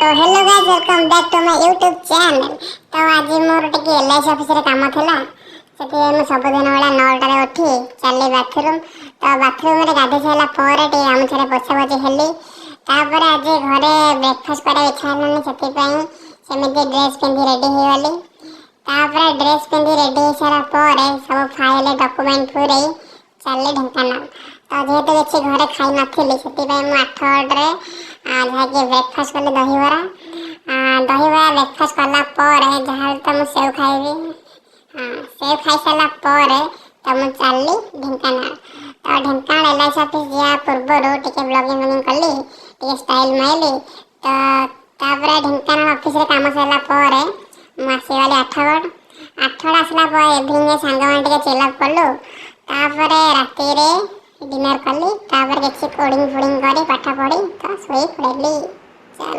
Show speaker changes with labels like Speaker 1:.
Speaker 1: ତ hello guys, welcome back to my YouTube channel। ତ ଆଜି ମୋର ଟିକେ ଏଲ୍ଆଇସି ଅଫିସରେ କାମ ଥିଲା। ସେଥିପାଇଁ ମୁଁ ସବୁଦିନ ଭଳିଆ 9ଟାରେ ଉଠି ଚାଲି ବାଥରୁମ୍। ତ ବାଥରୁମ୍ରେ ଗାଧୋଇ ସାରିଲା ପରେ ଟିକେ ଗାମୁଛାରେ ପୋଛା ପୋଛି ହେଲି। ତାପରେ ଆଜି ଘରେ ବ୍ରେକଫାଷ୍ଟ କରିବାକୁ ଇଚ୍ଛା ହେଲାନି, ସେଥିପାଇଁ ସେମିତି ଡ୍ରେସ୍ ପିନ୍ଧି ରେଡ଼ି ହେଇଗଲି। ତାପରେ ଡ୍ରେସ୍ ପିନ୍ଧି ରେଡ଼ି ହେଇସାରିଲା ପରେ ସବୁ ଫାଇଲ୍, ଡକୁମେଣ୍ଟ ପୂରେଇ ଚାଲିଲି ଢେଙ୍କାନାଳ। ତ ଯେହେତୁ କିଛି ଘରେ ଖାଇନଥିଲି, ସେଥିପାଇଁ ମୁଁ ଆଠଗଡ଼ରେ ଯାହାକି ବ୍ରେକଫାଷ୍ଟ କଲି ଦହିବରା। ଦହିବରା ବ୍ରେକଫାଷ୍ଟ କଲା ପରେ ଯାହାହେଲେ ତ ମୁଁ ସେଉ ଖାଇବି। ହଁ, ସେଉ ଖାଇସାରିଲା ପରେ ତ ମୁଁ ଚାଲିଲି ଢେଙ୍କାନାଳ। ତ ଢେଙ୍କାନାଳ ଏଲ୍ଆଇସି ଅଫିସ୍ ଯିବା ପୂର୍ବରୁ ଟିକେ ବ୍ଲଗିଂ ଫ୍ଲଗିଂ କଲି, ଟିକେ ଷ୍ଟାଇଲ୍ ମାଇଲି। ତ ତାପରେ ଢେଙ୍କାନାଳ ଅଫିସରେ କାମ ସରିଲା ପରେ ମୁଁ ଆସିଗଲି ଆଠଗଡ଼। ଆଠଗଡ଼ ଆସିଲା ପରେ ଇଭିନିଂରେ ସାଙ୍ଗମାନେ ଟିକେ ଚିଲ୍ଅପ୍ କଲୁ। ତାପରେ ରାତିରେ ଡିନର୍ କଲି। ତାପରେ କିଛି କୋଡ଼ିଂ ଫୋଡ଼ିଂ କରି, ପାଠ ପଢ଼ି ତ ଶୋଇ ପଡ଼ିଲି। ଚାଲ।